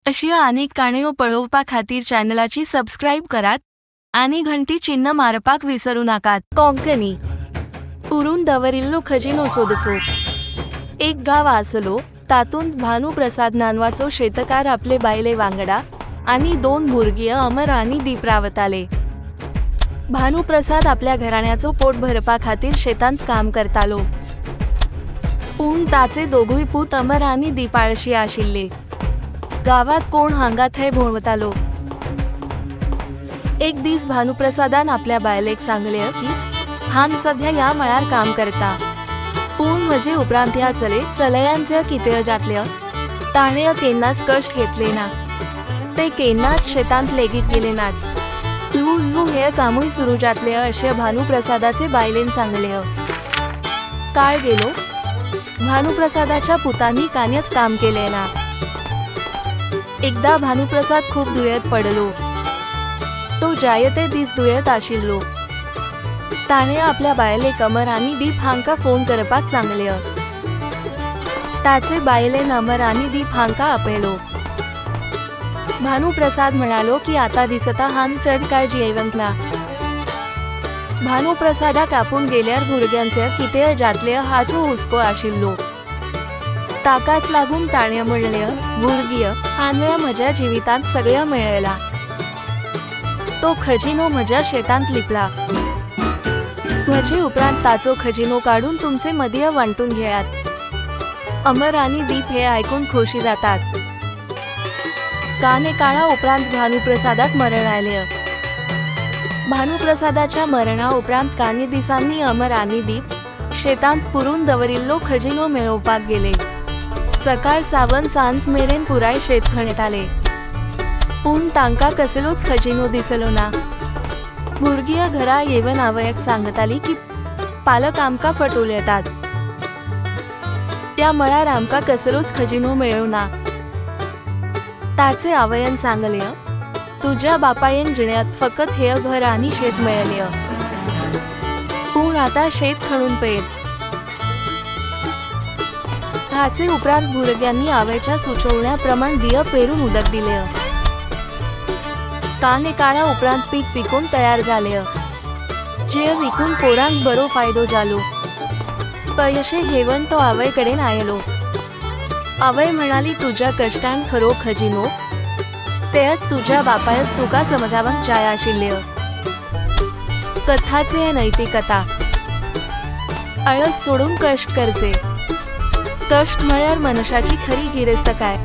अश्यो आनीक काणयो पळोवपा खातीर चॅनलाची सबस्क्रायब करात आनी घंटी चिन्ह मारपाक विसरू नाकात. कोंकणी पुरून दवरिल्लो खजिनो सोदचो. एक गांव आसलो, तातूंत भानुप्रसाद नांवाचो शेतकार आपले बायले वांगडा आनी दोन भुरगीं अमर आनी दीप रावताले. भानुप्रसाद आपल्या घराण्याचो पोट भरपा खातीर शेतांत काम करतालो, पूण ताचे दोगूय पूत अमर आनी दीप आळशी आशिल्ले. गावात कोण हांगा थंय भोंवतालो. एक दीस भानुप्रसादान आपल्या बायलेक सांगले की हांव सध्या ह्या मळार काम करता, पूण म्हजे उपरांत ह्या चले चलयांचे कितें जातलें? ताणें केन्नाच कश्ट घेतले ना. ते केन्नाच शेतांत लेगीत गेले नात. ल्हवू ल्हवू हे कामूय सुरू जातले अशें भानुप्रसादाचे बायलेन सांगले. काळ गेलो. भानुप्रसादाच्या पुतांनी कांयच काम केले ना. एकदा भानुप्रसाद खूब दुयेंत पडलो. तो जायते दीस दुयेंत आशिल्लो. ताणें आपल्या बायलेक अमर आनी दीप हांकां फोन करपाक सांगले. ताचे बायलेन अमर आनी दीप हांकां आपयलो. भानुप्रसाद म्हणालो की आता दिसता हांव चड काळ जियेवंक ना. भानुप्रसादाक आपूण गेल्यार भुरग्यांचे कितें जातलें हाचो हुस्को आशिल्लो. ताकाच लागून ताणें म्हणलें, भुरगीं, हांवें म्हज्या जिवितांत सगळें मेळयलां. तो खजिनो म्हज्या शेतांत लिपला. म्हजे उपरांत ताचो खजिनो काडून तुमचे मदीं वांटून घेयात. अमर आनी दीप हे आयकून खोशी जातात. कांय काळा उपरांत भानुप्रसादाक मरण आयलें. भानुप्रसादाच्या मरणा उपरांत कांय दिसांनी अमर आनी दीप शेतांत पुरून दवरिल्लो खजिनो मेळोवपाक गेले. सकाळ सावन सांज मेरेन पुराय शेत खणटाले, पूण तांकां कसलोच खजिनो दिसलो ना. भुरगीं घरा येवन आवयक सांगताली की पालक आमकां फटवलेतात, त्या मळार आमकां कसलोच खजिनो मेळ्ळो ना. ताचे आवयन सांगलें, तुज्या बापायन जिण्यात फकत हे घर आनी शेत मेळले, पूण आता शेत खणून पळयत. हाचे उपरांत भुरग्यांनी आवयच्या सुचोवण्या प्रमाण बियो पेरून उदक दिले. कांय काळा उपरांत पीक पिकून तयार जाले, जे विकून पोरांक बरो फायदो जालो. पैशे घेवन तो आवय कडेन आयलो. आवय म्हणाली, तुज्या कश्टान खरो खजिनो तेच तुज्या बापायक तुका समजावंक जाय आशिल्ले. कथाचे नैतिकता: आळस सोडून कश्ट करचे. कश्ट म्हळ्यार मनशाची खरी गिरेस्तकाय.